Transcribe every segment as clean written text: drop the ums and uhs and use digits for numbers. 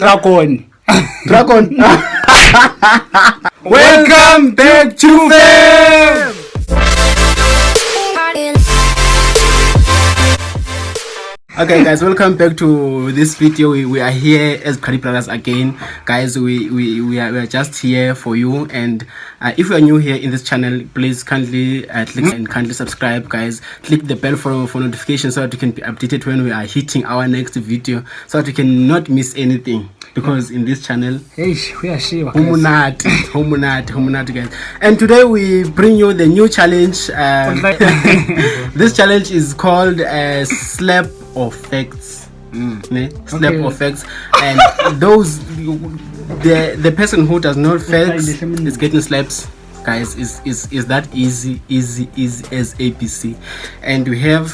Dragon. Dragon. Welcome back to Fam. Okay guys, welcome back to this video. We are here as Qhali Brothers again. Guys, we are just here for you, and if you are new here in this channel, please kindly click and kindly subscribe, guys. Click the bell for notifications so that you can be updated when we are hitting our next video, so that you cannot miss anything, because in this channel Hey, we are sure. ho monate, ho monate, ho monate, guys. And today we bring you the new challenge. This challenge is called Slap or Facts. Ne? Slap or Facts. And those the person who does not facts is getting slaps. Guys, is that easy, easy, easy as ABC. And we have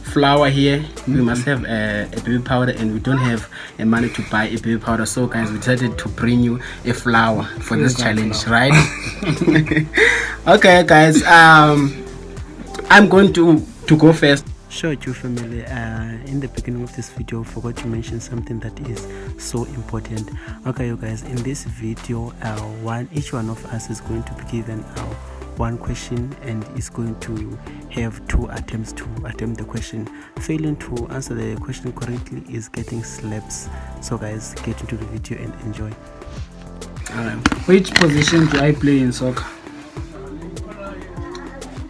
flour here. We must have a baby powder, and we don't have a money to buy a baby powder, so guys, we decided to bring you a flour for this challenge, right? Okay guys, I'm going to go first. Sure, you family, in the beginning of this video I forgot to mention something that is so important. Okay you guys, in this video, one each one of us is going to be given one question and is going to have two attempts to attempt the question. Failing to answer the question correctly is getting slaps. So guys, get into the video and enjoy. Which position do I play in soccer?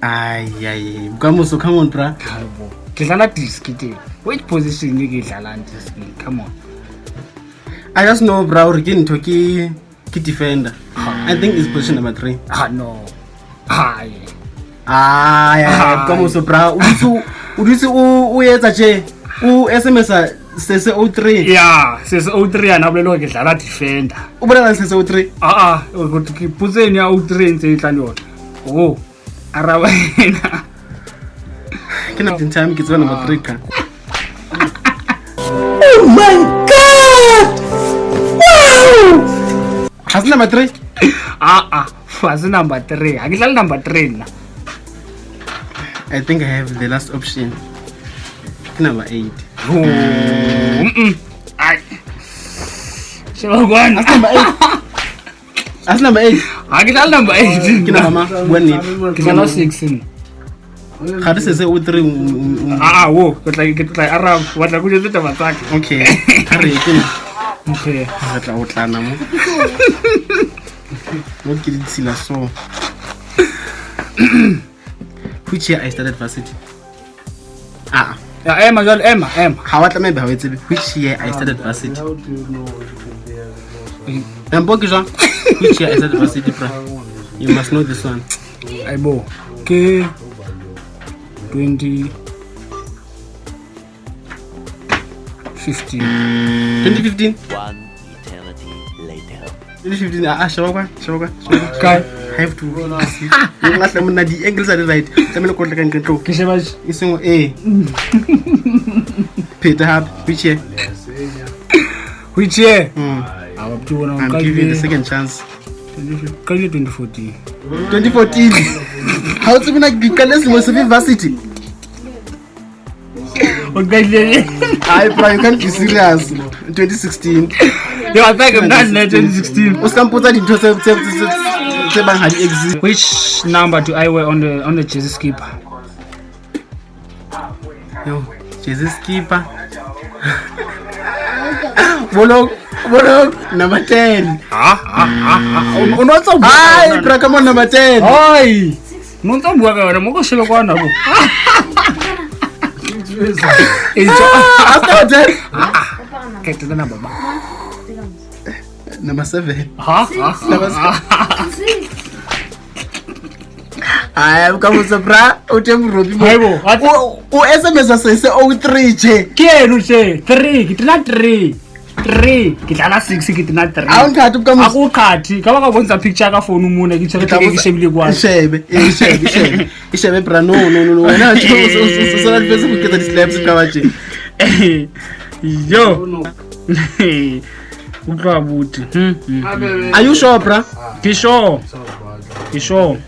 Ay ay, Kamuso, come on, bra. Hayibo. Ke dlala diski teng. Which position ke dlalang diski? Come on. I just know, bra, hore ke ntho ke defender. I think it's position number 3. Ah no. Hayi. Ay, Ay. Kamuso, bra, o dutse o etsa tje, o SMS-a sese 03. Yeah, sese 03 yana bolele hore ke dlala defender. O bolela sese 03. Ah ah, ke potso eno ya 03 ntse e tla le yona. Oh, araba ena. Ke na time ke tseba number 3 ka. Oh my god! Wow! Ha se number 3? Ah ah, ha se number 3. Ha ke dlale number 3 nna. I think I have the last option. Ke number 8. Oh, Ai. Sheba kwana. Ha se number 8. Ha se number 8. Ha ke dlale number 8. Ke number ma? Bua nnete. Ke dlala 6 nna. Ga re sese 03 Ah ah, wo, ke tla araba. Wa tla go jwetsa taba tsa ka. Okay. Ha re ke nna. Okay. Re tla o tlana mo. Mo ke ditshila so. Which year I started varsity? Ah, Ya ema jwale, ema, ema. ha wa tlameha be ha o e tsebe. Which year I started varsity? Empo ke jwang? Which year I started varsity, bra? You must know this one. Aibo. Ke 20 15. 2015? One eternity later. 2015. Ah, sheba kwa, sheba kwa, sheba kwa. Kae? I have to see. Nka hle monna di angles are right. Tlamehile ko tle ka ntle. Ke sheba E seng e. Pheta hape. Which year? Which year? Ah, ba bona. I'm giving you the second chance. Ka ile 2014. 2014. Ha o tsebe na ke qale selemo sefe varsity? O ka ile. Ai bro, you can't be serious. 2016. Yo, I think I'm not 2016. O ska mpotsa dintho tse bang ha di exist. Which number do I wear on the jersey skipper? Yo, jersey skipper. Bolok, bolok, number 10. Ah ah ah ah. O no tsa bua. Ai, bro, come on, number 10. Ai. No ntsa bua ka yona mo go shebe kwana bo. E tswa Ah, number 10. ke tena number ba. Number 7. Ha ha. Number 7. Ai, ka bra, o teng Robi mo. Haibo, O SMS sese 03 je. Ke eno tje 3 ke tena 3 3 ke dlala 6 ke tena 3. Ha o nthate ka A mo. go qhathi ka ba ka bontsha picture ka phone mona ke tshwere ke shebile kwana. Shebe, e shebe, shebe. E shebe bra, no no no no. Wena o so la Facebook ke tsa di slaps ka ba tje. Yo. Utlwa buti. Are you sure, bra? Ke sure. Ke sure.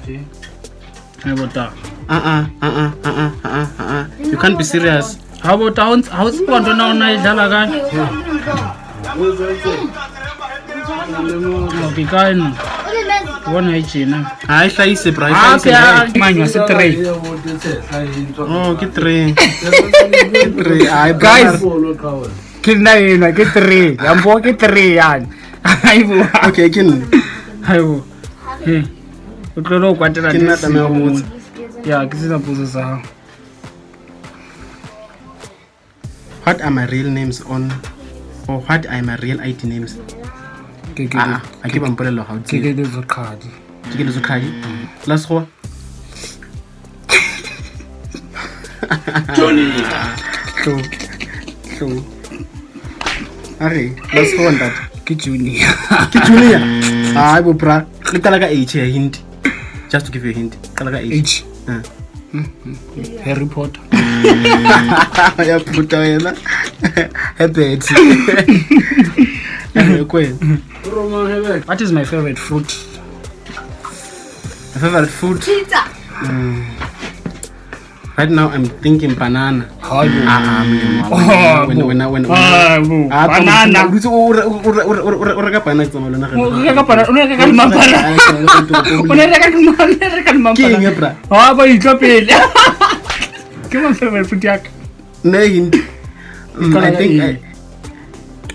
Hayibo ta. Ah ah ah ah ah ah ah ah. You can't be serious. Hayibo ta, ha o tseba ntho na ona e dlala kae? Okay, kae nna? Bona e tjena. Ha e hlahise bra, e Ah, hlahise. ke a manywa se three. Oh, ke three. Ke three. Ai, bra. Guys. Ke nna enwa ke three. Ya mpo ke three yani. Haibo. Okay, ke nna. Haibo. He. O tlohele ho kwatela Ke nna tlameha ho botsa. Ya, ke sena potso sa hao. What are my real names on or what are my real ID names? Ke ke Ah, ah, ke ba mpolella ha o ke tsebe. ke le qhadi. Ke ke letso qhadi. La sekgowa. Johnny. Tlo. Tlo. Are, la sekgowa ntate. Ke junior. Ke junior. Hayi bo bra. Le qala ka H ya hint. Just to give you a hint. Qala ka H. H. Eh. Harry Potter. Ya phuta wena. Herbert. Kwena. What is my favorite fruit? My favorite food. Pizza. Right now I'm thinking banana. Hayibo. Ah, ah, molemo wa Oh, wena, wena, wena, wena. Hayibo. Ah, Banana. o dutse o reka banana ke tsamaya le wena O reka banana, o reka le mampana. O ne reka le mampana, reka le Ke eng mampana. e, bra? Ha ba itlo pele. Ke my favorite fruit ya ka. Ne hint. Qala I ka think A.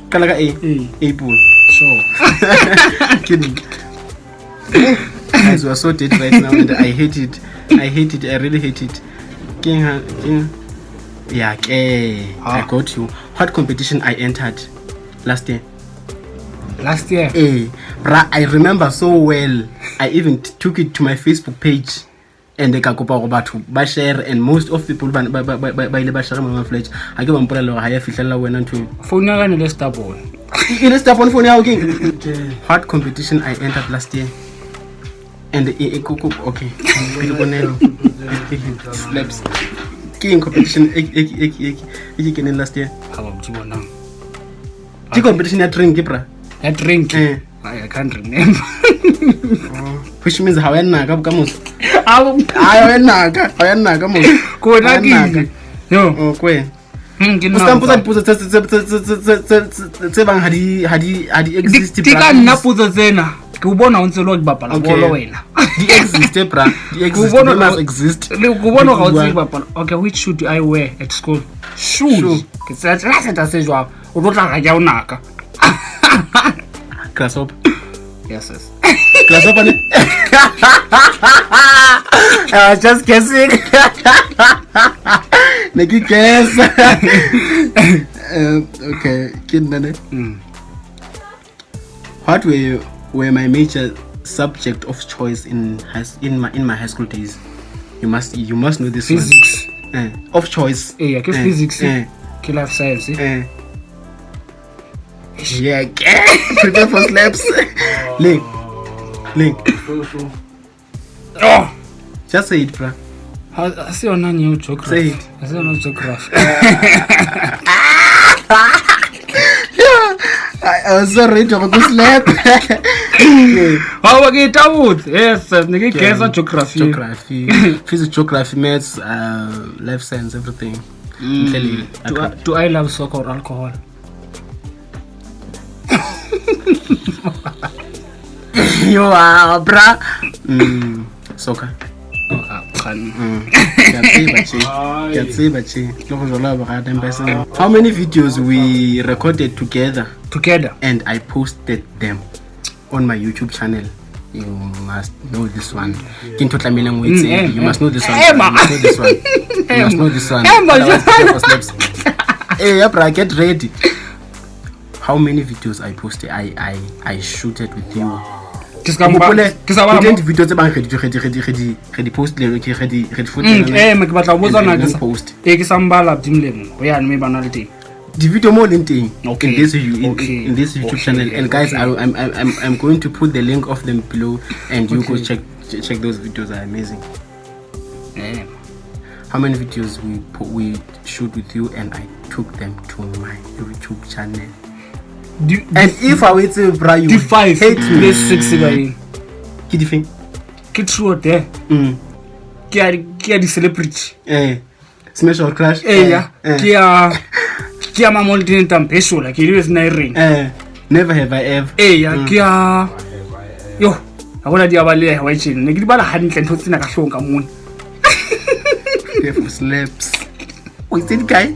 Qala ka A. A. Apple. Sure. Kidding. Guys, we are so dead right now and I hate it. I hate it. I really hate it. King, King. Yeah, ke. I Ah. got you. What competition I entered last year? Last year. Eh, bra, I remember so well. I even took it to my Facebook page. And ka kopa gore batho ba share and most of people ba ba ba ba ba ile ba share mo flash. Ha ke ba mpolella hore ha ya fihlella wena ntho eo. Phone ya ka ne le stubborn. E le step on phone ya hao keng? What competition I entered last year? And okay. Pele bonelo. Slaps. Ke eng competition e e e e e ke keneng last year? Ha ba botse bonang. Ke competition ya drink bra. Ya drink. Eh. I can't remember. Which means ha wa nna ka bokamoso. Abo Ai wa nna ka, ha wa nna ka moso. kona ke. Yo. Oh, kwe. Ke O nna. ska mpotsa dipotso tse bang ha di exist Di bra. ka nna potso tsena. Ke o bona o ntse le ho bapala Okay. bolo wena. Di exist bra. Di Ke o exist. bona They must exist. Le ko bona ga o Di tsebe bua. bapala. Okay, which shoe do I wear at school? Shoes. Shoe. Ke tsela tsela seta se jwang. O tlo tla ga ke a o naka. Grasshopper. Yes, yes. Grasshopper ne? I was just guessing. Ne ke guess. Okay, ke nna ne. What were my major subject of choice in my high school days? You must know this Physics. one. Of choice. Eh, ke physics. Eh. Ke life science. Yeah, prepare for slaps. Link. Link. Oh. Just say it, bro. Ha se yona new geography. Say it. Ha se yona geography. I was so ready to go slap. Okay. Ha ba ke tabotse. Yes, ne ke guessa geography. Geography, physics, geography, maths, life science, everything. Do I love soccer or alcohol? You are, bra. Soccer. Oh, ah, kganna. Ke a tseba tje. Le go jwala ba ga Dembele. How many videos we recorded together Together. and I posted them on my YouTube channel? You must know this one. Ke ntho tlamehileng o e tsebe. You must know this one. You must know this one. You must know this one. Otherwise, prepare for slaps. Hey, yeah, bra, get ready. How many videos I posted? I shooted with you. Ke ska mpa. Hopole, Ke sa bala. ho teng di-video tse bang re di post le ke re di foto Eh, me ke batla ho botsa na ke sa. post. Eh, ke sa mbala Dimlemo. Ho yane me bana le teng. Di-video mo leng teng Okay. in this in, Okay. in this YouTube Okay. channel. And guys, Okay. I'm going to put the link of them below, and you go Okay. check those videos. Are amazing. Eh. How many videos we shoot with you, and I took them to my YouTube channel. Di And if I wait to bra, you di 5 hate me. le 6 ka eng. Ke di feng? Ke true or dare. Ke ya di celebrity. Eh, Smash or Crash. Eh ya. Eh. Ke ya Ke ya mamoltene tampeshola ke lebetse na e reng. Never have I ever. Eya, ke ya yo ga bona di a baleha wa tjena ne ke di bala hantle ntho tsena ka hloohong ka mona. Prepare for slaps. O itse di kae?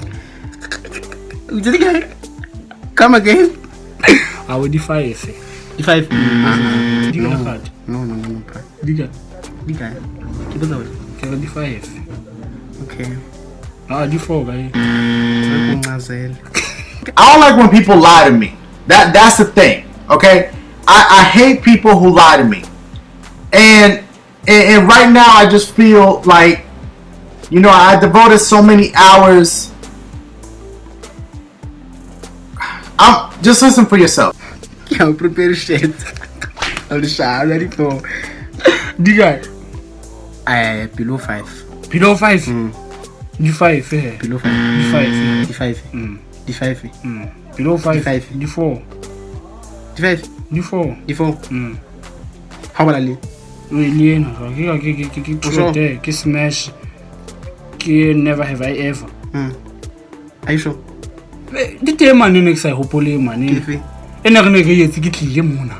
O itse di kae? Come again. A o di five. Di five. Di No. ka gata. No, no, no, no, bra. Di ka Di kae? Ke botsa wena. Ke re di five. Okay. Ah, di four kae? Re ko ncazele. I don't like when people lie to me. That's the thing, okay? I hate people who lie to me. And right now I just feel like, you know, I devoted so many hours. I'm just listen for yourself. Yeah, prepare shit. I'm ready for Di kae? Below 5. Below 5. Di five eh. Below 5. Di five. Di 5. Di 5. Below 5. Di five. Di four. Di 5. Di four. Di 4. Ha bala le. O e le ena jwang? Ke O sure? True, ke smash. Ke never have I ever. Are you sure? Di teng mane ne ke sa e hopole mane. Ke fe? E ne re ne re etse ke tlile mona.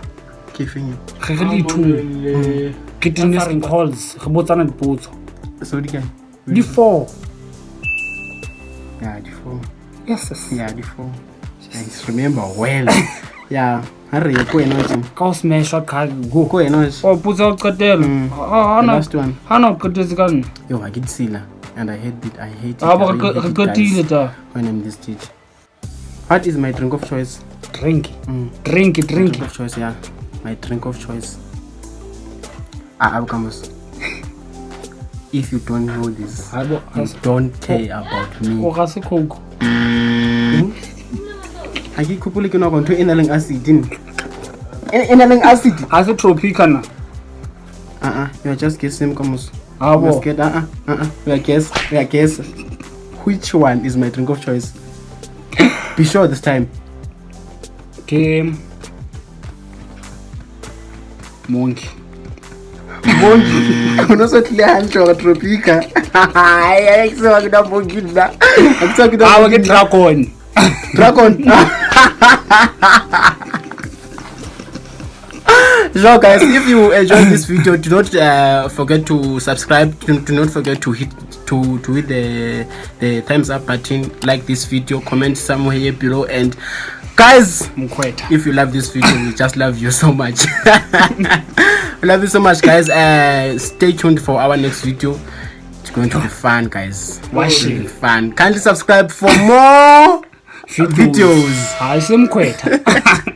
Ke feng eo? Re re le two. Ke tenne calls re botsana dipotso. So di kae? Di four. Yeah, di 4. Yes. Yes. Yeah, di 4. I remember well. Yeah, ha re ye ko wena tje. Ka o smash wa ka go. Ko wena tje. O potsa o qetela. Ha The na. last one. Ha na o qetetse ka nna. Yo, ha ke tsila and I hate it. I hate it. Ah, I ba really re hate it, guys, qetile ta. when I'm this stage. What is my drink of choice? Drink. Drink, drink. Drink of choice, yeah. My drink of choice. Ah, Abukamos. If you don't know this, Ha bo you don't care about me. o ga se coke. Ha ke ikhopole ke nwa ntho e nang le acid. E nang le acid. Ha se Tropicana. You are just guessing, Kamos. Ha You bo. must get We are guess. We are guess. Which one is my drink of choice? Be sure this time. Ke Monkey. Monkey. O no so tlile hantle hore Tropica. Ai, ke tseba ke nwa monkey nna. Ha ke tseba ke nwa Ah, monkey ke nna. dragon. Dragon. So guys, if you enjoyed this video, do not forget to subscribe. Do not forget to hit to hit the thumbs up button, like this video, comment somewhere here below, and guys, Mkhwetha. if you love this video, we just love you so much. We love you so much, guys. Stay tuned for our next video. It's going to be fun, guys. Washing. It's going to be fun. Kindly subscribe for more videos. Ha se mkhwetha.